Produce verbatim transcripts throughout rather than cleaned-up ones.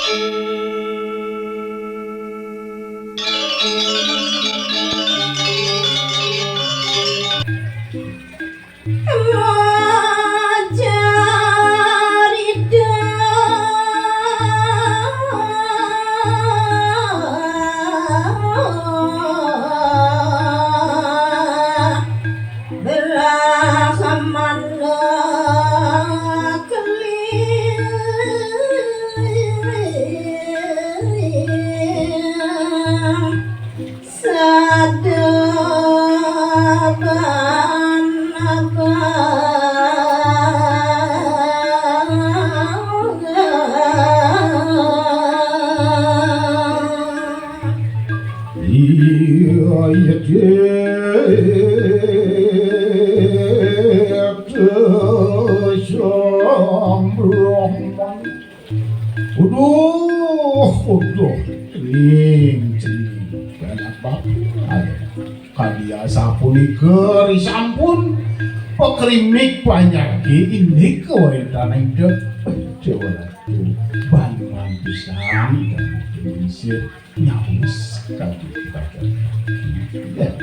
Iya, Dék, Dék, Sambrahmana. Uduh, uduh, cening, cening. Anak bapak, ayo. Kadi asapunika ri sampun pakrimik panyaki indik kawéntenan Ida. Déwa Ratu, bantuan pisan Ida Ratu Lingsir nyawis kadi kaca. Ya.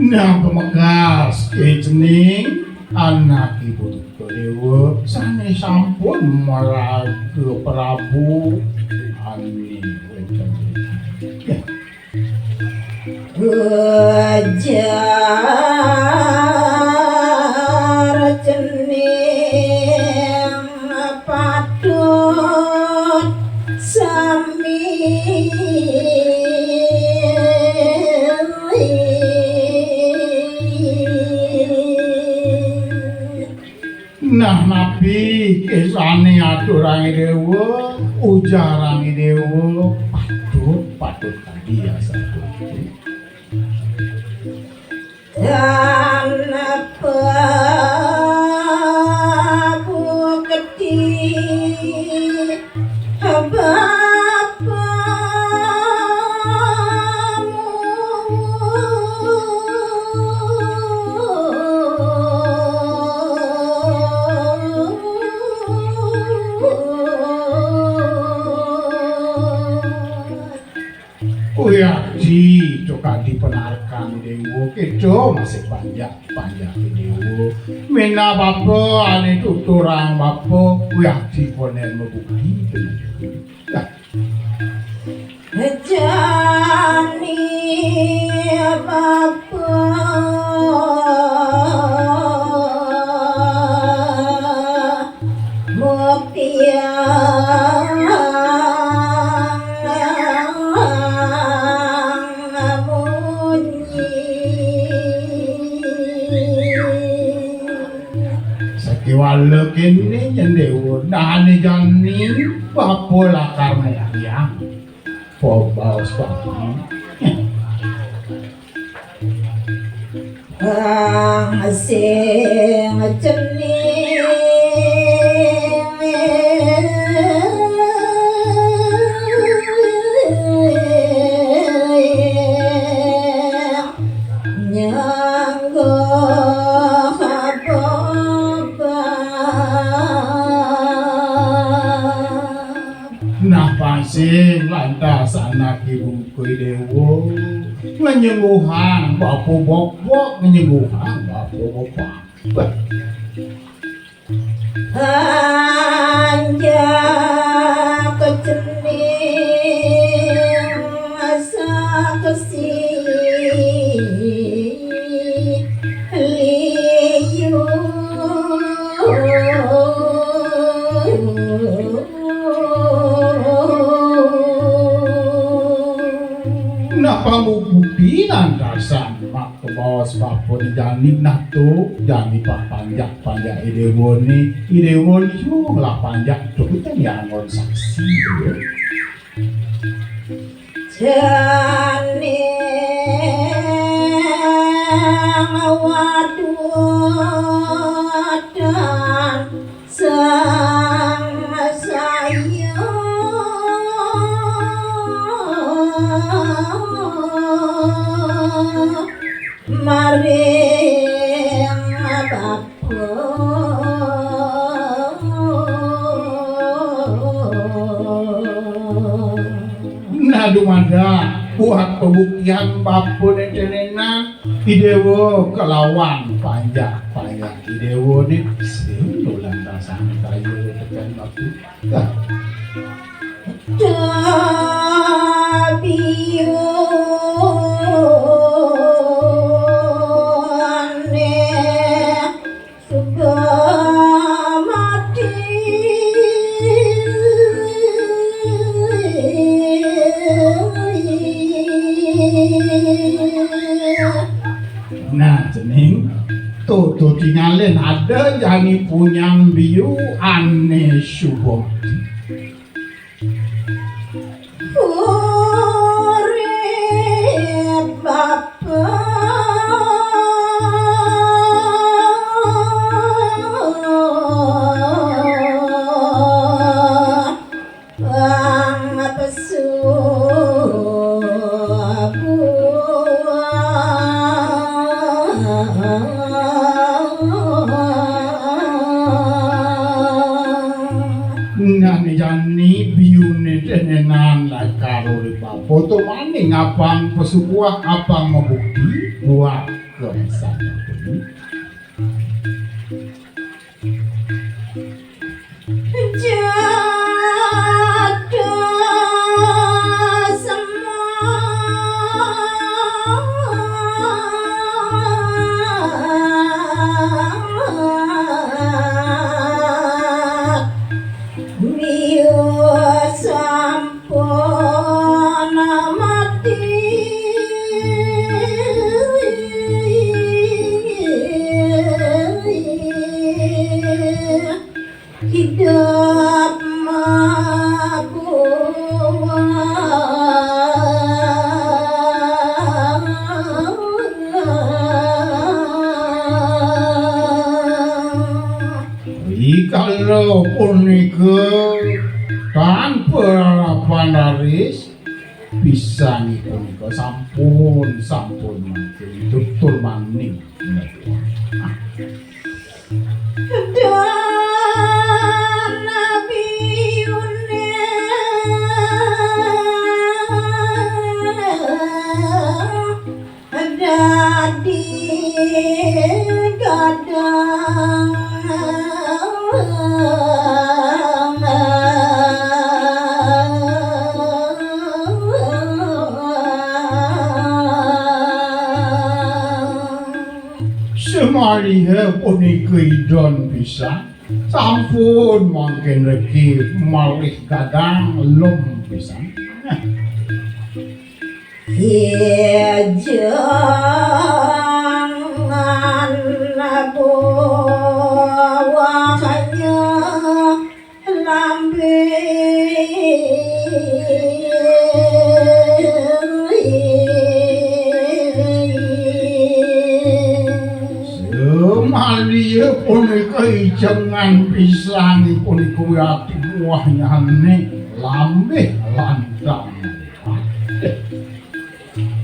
Nah, pamekas, cening, anak ibu Déwa sané sampun maraga Prabu Ani wénten. Ya. Ujar cening patut sami. Nah, napi kesané aturang Déwa, ujarang Déwa, patut, patut tadi ya, sapunika. Tanpa bukti bapamu. Wiakti to kadi panarkan Déwa, kéto masih panjak-panjak Déwa. Minab bapa ané tuturang bapa, wiakti koné mabukti. Nah. Jani bapa muktiang munyi. Sakéwala kéné nyén Déwa, dahané jani bapa lakar muktiang. Pabaos bapa. Bang sing cening nyangga bapa. Nah, pang sing lantas anak ibu kuwi Déwa. Ngenyengguhang bapa bokbok, ngenyengguhang bapa bokbok. Bah. Anjak cening saksi liu. Nah, pamuputinan dasan mak kebaos bapa jani, nah to jani papanjak-panjak Idéwa ni, Idéwa liu lah panjak to kita nyangon saksi. Jani Waduh, dan sang saya maring bapa. Nah, dumadak buat pabuktian bapa nete nenan, I Déwa kalawan panjak-panjak I Déwa né sing nulantasan kaya tekan bapa. Nah. Tabiune suba mati. Nah, cening, tuh, tuh, tingalin ada jani punyan biu ané suba mati. Urip bapa bang pesu Nah, né jani biuné tenenan lakar urip bapa, to maning apang pasukuah, apang mabukti buat kesan. Jaga semua Mio sampun mati. Hidup mabuah. Rikala punika tanpa harapan raris, pisang punika sampun, sampun mangkin tutul maning. Dan Nabi Yunus dadi gadang. Samaliha punika idon pisan, sampun mangkin regi malih gadang lem pisan. Nah. Jangan buahnya lambe. Samaliha punika ijengan pisang punika wiati buahnyané lambih lantang.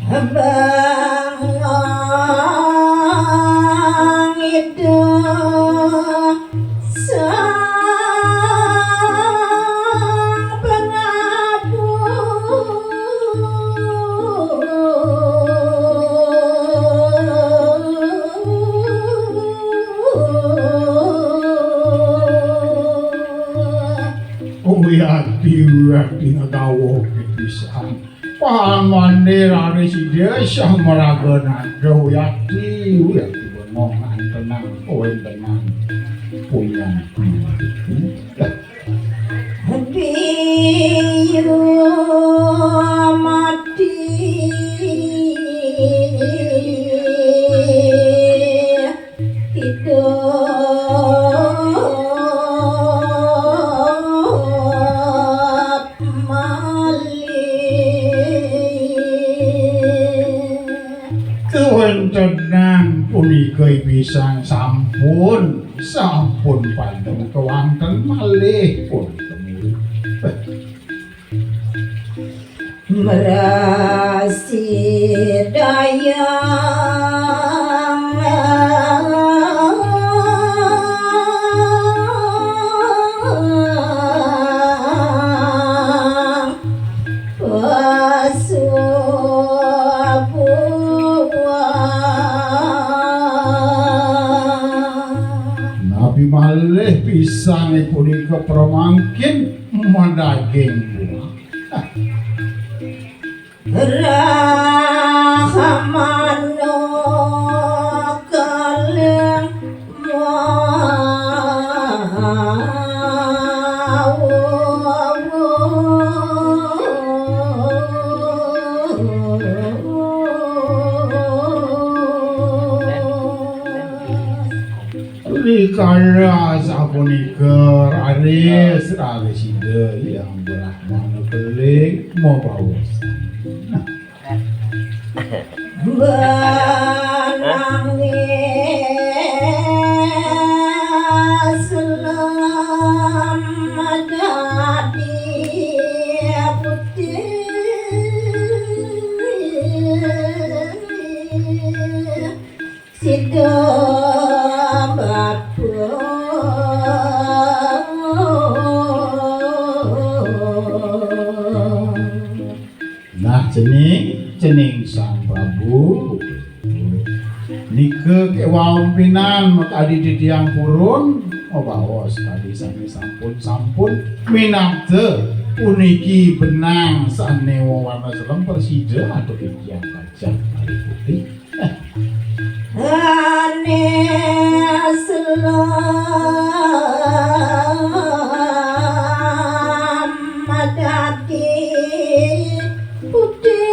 Bang Ida Sang Prabu. Wiakti, wiakti ngagawuh pisan. Pamane raris Ida Sang Maraga Nada, wiakti, wiakti bengong, tenang, kowe tenang. Punyan. Biu mati. Hidup malih. Kawentenan Pisang sampun, sampun padem kewanten malih pun kemuri. Mrasidayang Napi malih pisange punika pramangkin madaging buah. Rahmano kalih Rikala sapunika raris, raris Ida Hyang Brahmana Keling mabaos. Benangé selem dadi putih. Sida bapa. Nah, cening, cening Sang Prabu. Nika kewau empinan makadi titiang purun, mabaos kadi sami sampun-sampun minabda puniki benang sane wewarna selem prasida antuk titiang pacang malih putih. Ane selem dadi putih.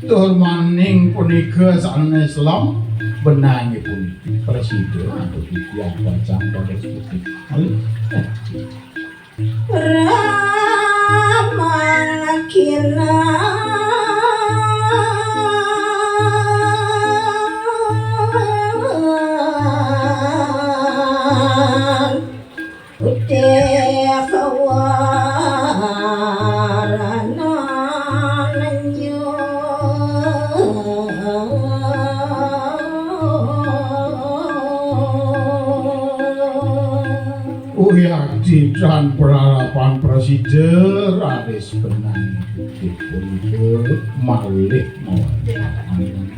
Tur maning punika sane selem, benangipun prasida antuk titiang pacang dados putih. Ramang kinan. Putih kawarna nenyo. Uyakti tan prarapan prasida raris benang putih punika malih mawon.